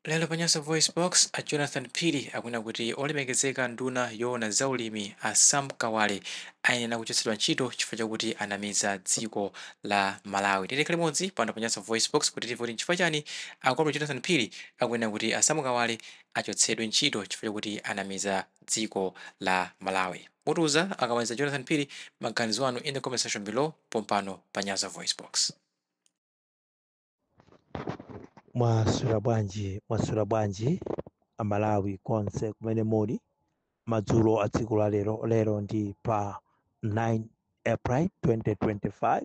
Lero pa Nyasa VoiceBox, a Jonathan Phiri akunena kuti olemekezeka nduna yoona zaulimi a Sam Kawale ayenera kuchotsedwa ntchito chifukwa chakuti anamiza dziko la Malawi. Tikhale limodzi pano pa Nyasa VoiceBox kuti timve kuti nchifukwa chani a Comrade Jonathan Phiri akunena kuti a Sam Kawale achotsedwe ntchito chifukwa chakuti anamiza dziko la Malawi. Mutiuza akamaliza Jonathan Phiri maganizo anu in the comment section below pompano pa Nyasa VoiceBox. Mwaswera bwanji? Mwaswera bwanji Amalawi konse kumene muli madzulo a tsiku la lero? Lero ndi pa 9 April 2025,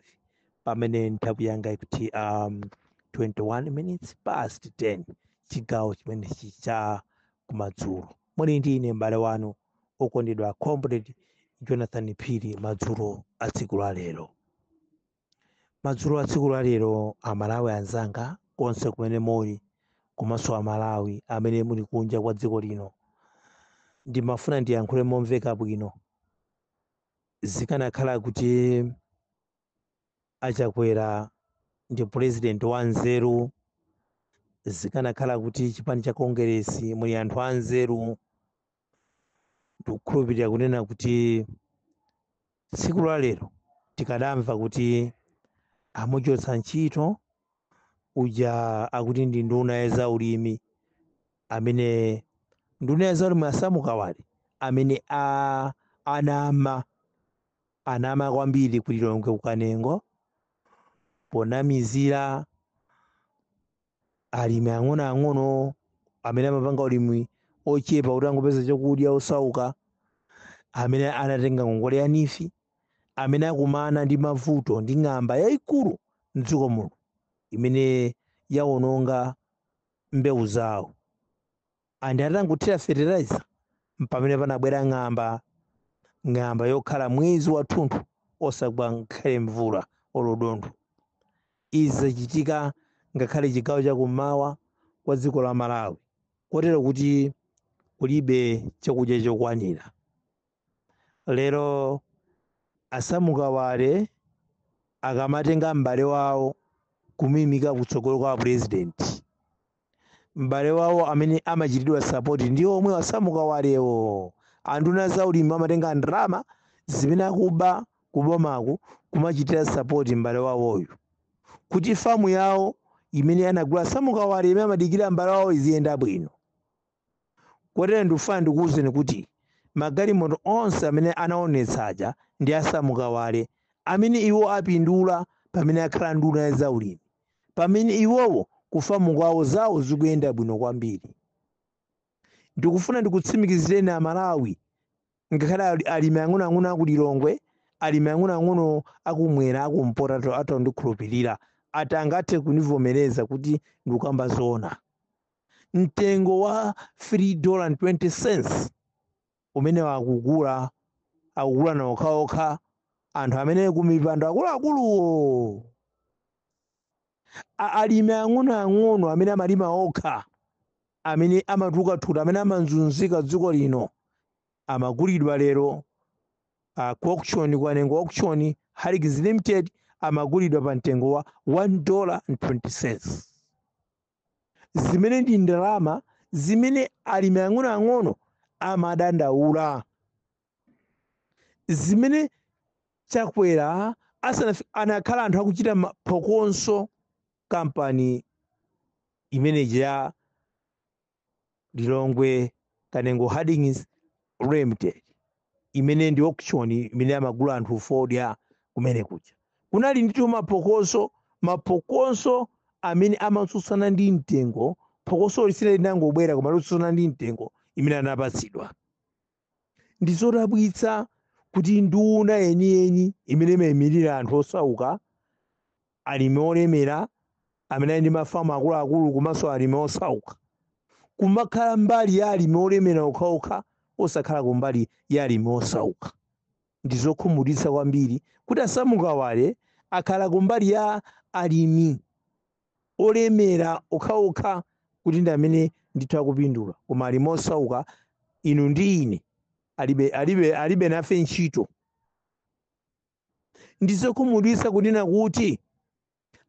pamene nthawi yanga ikuti 21 minutes past 10, chigawo chimenechi cha kumadzulo. Muli ndi ine m'bale wanu okondedwa Comrade Jonathan Phiri madzulo a tsiku la lero. Madzulo a tsiku la lero, Amalawi anzanga konse kumene muli, komanso Amalawi amene muli kunja kwa dziko lino, ndimafuna ndiyankhule momveka bwino. Zikanakhala kuti Achakwera ndi president wa nzeru, zikanakhala kuti chipani cha Kongeresi muli anthu anzeru, ndikukhulupirira kunena kuti tsiku la lero tikadamva kuti amuchotsa ntchito uja akuti ndi nduna ya zaulimi, amene nduna ya zaulimi a Sam Kawale, amene anama kwambiri ku Lilongwe, ku Kanengo, ponamizira alimi ang'onoang'ono amene amapanga ulimi ochepa kuti angopeza chakudya, osauka, amene anatenga ngongole ya NEEF, amene akumana ndi mavuto ndi ng'amba yayikulu mdziko muno imene yawononga mbewu zawo. Andi atangothira fertilizer pamene panabwera ng'amba, ng'amba yokhala mwezi wathunthu osagwa ngakhale mvula olo dontho. Izi zachitika ngakhale chigawo chakummawa kwa dziko la Malawi, kotero kuti kulibe chakudya chokwanira. Lero a Sam Kawale akamatenga m'bale wawo kumuyimika kutsogolo kwa president, m'bale wawo amene amachitidwa support ndi omwe a Sam Kawalewo, anduna zaulimi, amatenga ndalama zimene akuba kubomaku kumachitira support m'bale wawoyu kuti famu yawo imene anagula Sam Kawale, imene amadikira m'bale wawo, iziyenda bwino. Kotero ndikufuna ndikuwuzeni kuti magalimoto onse amene anaonetsaja ndi a Sam Kawale, amene iwo apindula pamene akhala nduna ya zaulimi, pamene iwowo kufamu kwawo zawo zikuyenda bwino kwambiri. Ndikufuna ndikutsimikizireni Amalawi, ngakhale alimi ang'onoang'ono aku Lilongwe, alimi ang'onoang'ono akumwera, akumpoto, atandikhulupirira, ati angathe kundivomereza kuti ndikukamba zoona. Mtengo wa $3.20 umene akugula, akugula na okhaokha anthu amene kumipando akuluakuluwo. Alimi ang'onoang'ono amene amalima okha, amene amatuluka thuta, amene amazunzika dziko lino, amagulidwa lero ku auction, ku Kanengo Auction Holdings Limited, amagulidwa pa mtengo wa $1.20, zimene ndi ndalama zimene alimi ang'onoang'ono amadandaula, zimene Chakwera anakhala anthu akuchita phokoso. Kampani imeneyi ya Lilongwe Kanengo Holdings Limited, imene ndi auction imene amagula anthu fodya kumene kuja, kunali ndithu maphokoso, maphokoso amene amatsutsana ndi mtengo. Phokoso lisina linangobwera, koma lotsutsana ndi mtengo imene anapatsidwa. Ndi zodabwitsa kuti nduna yeniyeni imene imayimirira anthu osauka, alimi olemera amene ali ndi mafamu akuluakulu komanso alimi osauka, kumakhala mbali ya alimi olemera okhaokha, osakhala kumbali ya alimi osauka. Ndi zokhumudwitsa kwambiri kuti a Sam Kawale akhala kumbali ya alimi olemera okhaokha, kuti ndi amene ndithu akupindula, koma alimi osauka, inu ndi ine, alibe nafe ntchito. Ndi zokhumudwitsa kunena kuti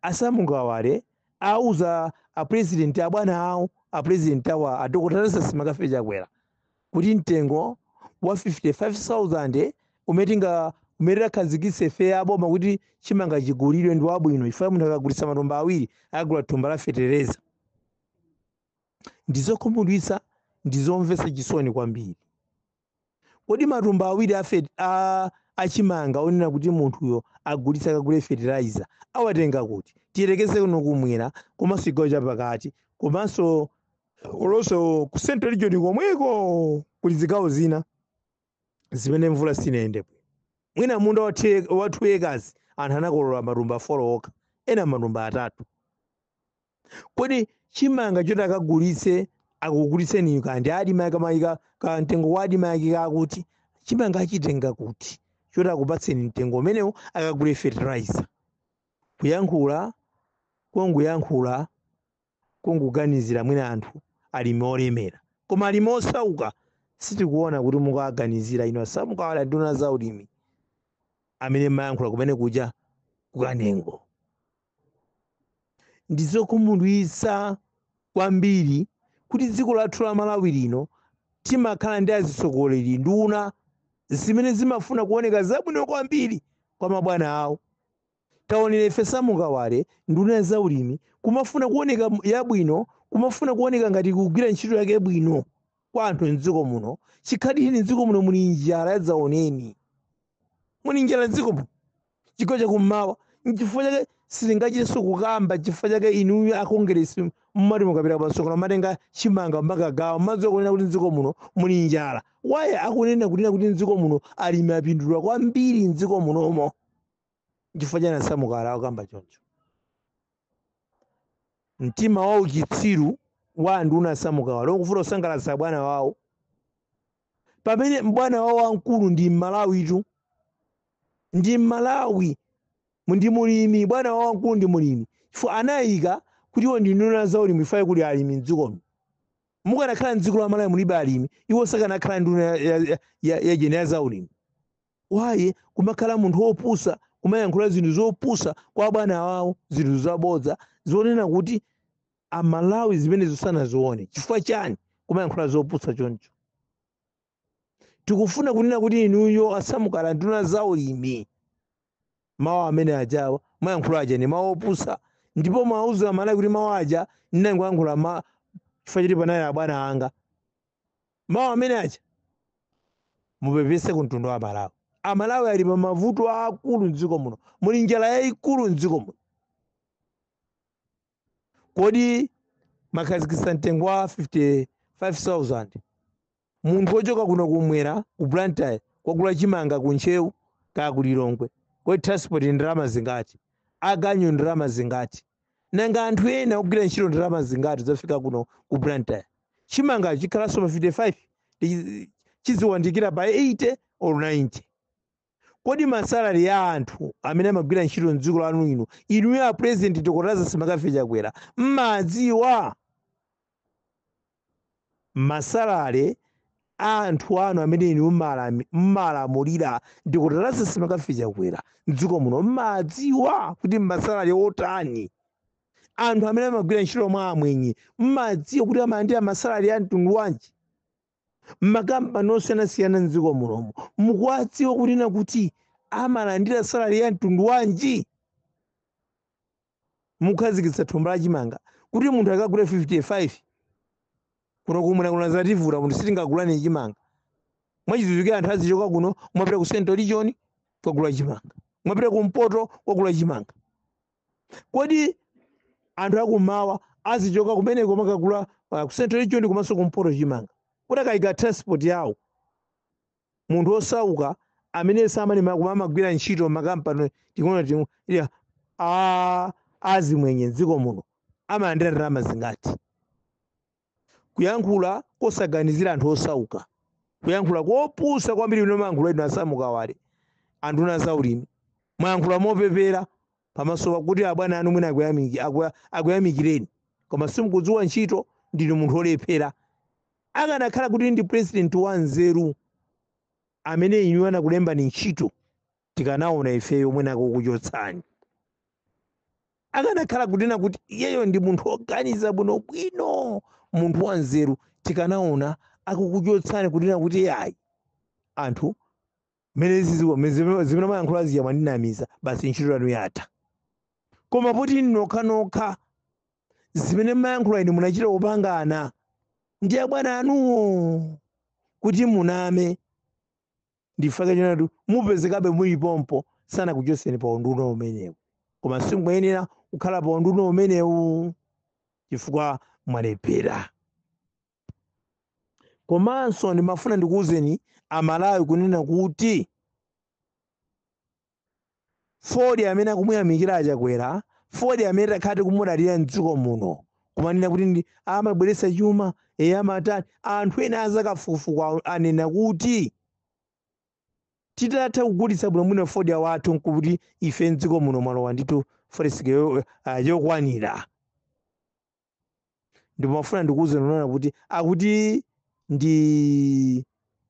a Sam Kawale auza a president, abwana awo, A president awa, a Dr Lazarus McCarthy Chakwera, kuti mtengo wa 55,000 umene tinga umene takhazikitse ife aboma kuti chimanga chigulidwe ndi wabwino, ife munthu akagulitsa matumba 2 akagula thumba la fetereza. Ndizokhumudwitsa, ndizomvetsa chisoni kwambiri. Kodi matumba 2 achimanga onena kuti munthuyo agulitsa akagule fertilizer awatenga kuti? Tiyerekeze kuno kumwera komanso chigawo chapakati komanso olonso ku Central Region komweko kuli zigawo zina zimene mvula sinayende bwino. Mwina munda wa 2 acres anthu anakolola matumba 4 okha, ena matumba 3. Kodi chimanga choti akagulitse akugulitseni kandi adima kamayika ka mtengo wa adima yake kakuti chimanga achitenga kuti choti akupatseni mtengo umenewo akagule fertilizer? Kuyankhula kongoyankhula kongoganizira mwina anthu alimi olemera, koma alimi osauka sitikuona kuti mukaganizira. Ino asamukawala nduna za ulimi amene mayankhula kumene kuja kukanengo. Ndizokhumudwitsa kwambiri kuti dziko lathu la Malawi lino timakhala ndi atsogoleri, nduna zimene zimafuna kuoneka zabwino kwambiri kwa mabwana awo. Taonera ife Samukawale, nduna za ulimi, kumafuna kuoneka yabwino, kumafuna kuoneka ngati kugwira ntchito yake bwino kwa anthu mdziko muno. Chikhalire mdziko muno muli njala yadzaoneni, muli njala mdziko muno, chigawo chakummawa. Nchifukwa chake sitingachitenso kukamba, chifukwa chake inuyo akongeresi mmati mukapita pa msonkhano matenga chimanga makagawa, mmadziwa kunena kuti mdziko muno muli njala. Waye akunena kunena kuti mdziko muno alimi apindula kwambiri mdziko munomo. Chifukwa chani Samukawale akukamba choncho? Mtima wa uchitsiru wa anduna Samukawale ukufuna kusangalatsa bwana wawo, pamene bwana wawo wamkulu ndi Mmalawitu, ndi Mmalawi, ndi mulimi. Bwana wawo wamkulu ndi mulimi, chifukwa anayika kuti iwo ndi nduna za ulimi ifaye kuli alimi mdzikomo. Mukanakhala mdziko la Malawi mulibe alimi, iwo sakanakhala nduna ya za ulimi. Waye kumakhala munthu wopusa kumayankhula zinthu zopusa kwa bwana wawo, zinthu zabodza zonena kuti Amalawi zimenezo sanazione. Chifukwa chani kumayankhula zopusa choncho? Tikufuna kunena kuti inuyo asamukala nduna za ulimi, mawu amene ajawa mwayankhula aja ni mawu opusa, ndipo mwauza Amalawi kuti mawu aja ndinangoyankhula chifukwa choti panali abwana anga. Mawu amene aja mupepese ku mtundu wa Amalawi. Amalawi ali pa mavuto akulu mdziko muno, muli njala yayikulu mdziko muno. Kodi makhazikitsa mtengo wa 55,000, munthu wochoka kuno kumwera ku Blantyre kwagula chimanga ku Ntcheu kaya ku Lilongwe, kodi transport ndalama zingati? Aganyu ndalama zingati? Nanga anthu ena ogwira ntchito ndalama zingati zafika kuno ku Blantyre? Chimanga chikhalanso pa 55, chiziwandikira pa 80 or 90. Kodi masalari ya anthu amene amagwira ntchito mdziko lanu ino, inuyo a President Dr Lazarus McCarthy Chakwera, mmadziwa masalari a anthu anu amene inu mmalamulira Dr Lazarus McCarthy Chakwera mdziko muno? Mmadziwa kuti masalari otani anthu amene amagwira ntchito mwa amwenye? Mmadziwa kuti amalandira masalari a mtundu wanji mmakampani osiyanasiyana mdziko munomo? Mukuwadziwa kunena kuti amalandira salari ya mtundu wanji? Mukhazikitsa thumba la chimanga kuti munthu akagule 55 kuno kumwera kuno zativula, munthu sitingagulane chimanga. Mwachizuzukira anthu azichoka kuno, mwapita ku Central Region kwagula chimanga, mwapita kumpoto kwagula chimanga. Kodi anthu akumawa azichoka kumeneko makagula ku Central Region komanso kumpoto chimanga, kuti akayika transport yawo? Munthu osauka amene samalima koma amagwira ntchito makampani ting'ono azimwenye mdziko muno amalandira ndalama zingati? Kuyankhula kosaganizira anthu osauka, kuyankhula kopusa kwambiri ino mayankhula ino asamukawale anduna za ulimi. Mwayankhula mopepera pamaso pakuti abwana anu mwina akuyamikireni, koma simukudziwa ntchito, ndinu munthu olephera. Akanakhala kuti ndi president wa nzeru amene inu anakulembani ntchito, tikanaona ifeyo mwina kukuchotsani. Akanakhala kunena kuti iyeyo ndi munthu woganiza bwinobwino, Munthu wanzeru tikanaona akukuchotsani kunena kuti ayi, anthu mmene zimene mayankhula zija mwandinamiza, basi, ntchito yanu yatha. Koma poti nokhanokha zimene mayankhula inu munachita kupangana ndi abwana anuwo kuti muname, ndifake chonatu mupezekabe muli pompo, sanakuchotseni pa unduna umenewu. Koma simukuyenera kukhala pa unduna umenewu chifukwa mwalephera. Komanso ndimafuna ndikuwuzeni Amalawi kunena kuti fodya amene akumuyamikira Achakwera, fodya amene takhala tikumudalira mdziko muno, kumanena kuti ndi amabweretsa chuma, eye, amatani, anthu ena azakafukufuku anena kuti titatha kugulitsa bwinobwino fodya wathu, nkuti ife mdziko muno mwalowa ndithu forex yokwanira. Ndimafuna ndikuwuzeni kunena kuti akuti ndi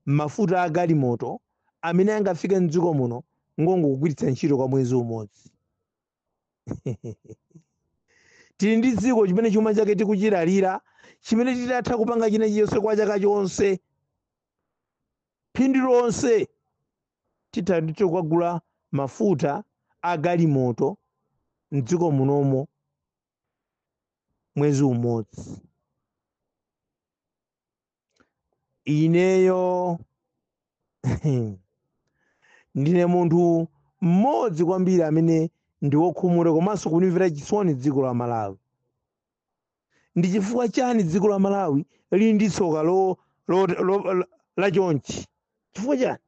mafuta a galimoto amene angafike mdziko muno ngongogwiritsa ntchito kwa mwezi umodzi. Tili ndi dziko chimene chuma chake tikuchilalira, chimene titatha kupanga china chilichonse kwa chaka chonse, phindu lonse titha ndithu kukagula mafuta a galimoto mdziko munomo mwezi umodzi. Ineyo ndine munthu mmodzi kwambiri amene ndi wokhumudwa komanso kunimvera chisoni dziko la Malawi. Ndi chifukwa chani dziko la Malawi lili ndi tsoka la chonchi? Chifukwa chani?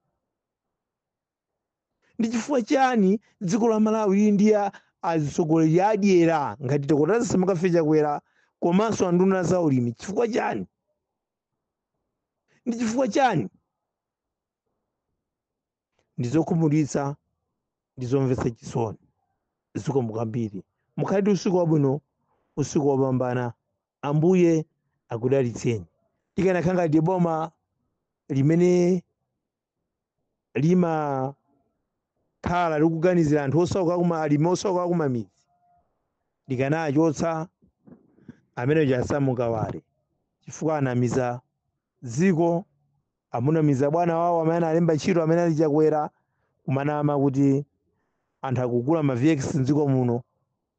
Ndi chifukwa chani dziko la Malawi lili ndi atsogoleri adyera ngati Dr. McCarthy Chakwera komanso anduna za ulimi? Chifukwa chani? Ndi chifukwa chani? Ndizokhumudwitsa, ndizomvetsa chisoni. Zikomo kwambiri. Mukhale ndi usiku wabwino, usiku wopambana. Ambuye akudalitseni. Tikanakhala ngati boma limene limakhala likuganizira anthu osauka kuma alimi osauka kumamidzi, likanachotsa amene chasamukawale, chifukwa anamiza dziko, amunamiza bwana wawo amene analemba ntchito, amene ali Chakwera, kumanama kuti anthu akugula ma VX mdziko muno,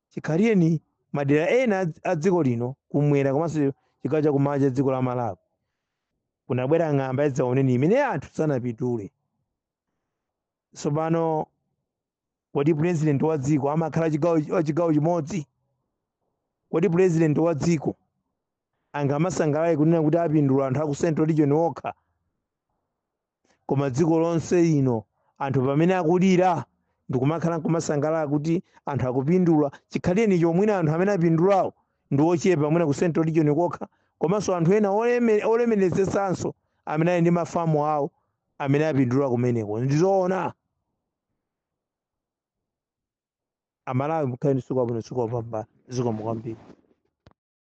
chikhalireni madera ena a dziko lino kumwera komanso chigawo chakummawa cha dziko la Malawi kunabwera ng'amba yadzaoneni imene anthu sanapitule. Tsopano kodi president wa dziko amakhala wa chigawo chimodzi? Kodi president wa dziko angamasangalale kunena kuti apindula anthu aku Central Region okha, koma dziko lonse lino anthu pamene akulira ndikumakhala nkumasangalala kuti anthu akupindula, chikhalireni chomwina anthu amene apindulawo ndi ochepa mwina ku Central Region kokha, komanso anthu ena olemeretsetsanso amene ali ndi mafamu awo amene apindula kumeneko? Ndizoona? Amalawi, mukhale ndi usiku wabwino, usiku wopambana. Zikomo kwambiri.